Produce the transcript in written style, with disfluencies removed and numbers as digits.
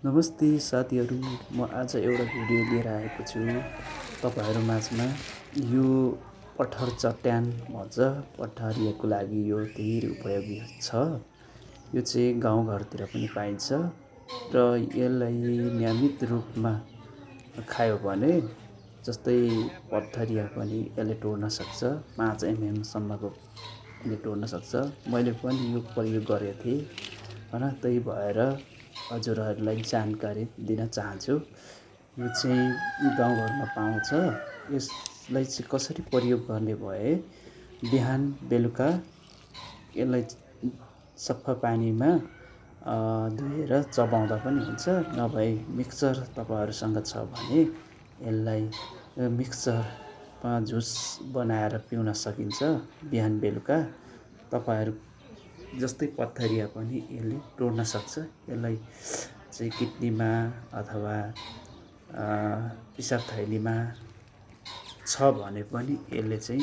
नमस्ते साथीहरू, म आज एउटा भिडियो लिएर आएको छु तपाईँहरू माझमा। यो पठार चट्याङ भन्छ। पठारिएको लागि यो धेरै उपयोगी छ। यो चाहिँ गाउँघरतिर पनि पाइन्छ र यसलाई नियमित रूपमा खायो भने जस्तै पथरिया पनि यसले तोड्न सक्छ। 5 mm सम्मको यसले तोड्न सक्छ। मैले पनि यो प्रयोग गरेको थिएँ र त्यही भएर हजुरहरूलाई जानकारी दिन चाहन्छु। यो चाहिँ गाउँघरमा पाउँछ। यसलाई चाहिँ कसरी प्रयोग गर्ने भए बिहान बेलुका यसलाई सफा पानीमा धोएर चबाउँदा पनि हुन्छ, नभए मिक्सर तपाईँहरूसँग छ भने यसलाई मिक्सरमा जुस बनाएर पिउन सकिन्छ बिहान बेलुका। तपाईँहरू जस्तै पथरिया पनि यसले तोड्न सक्छ। यसलाई चाहिँ किडनीमा अथवा पिसाब थैलीमा छ भने पनि यसले चाहिँ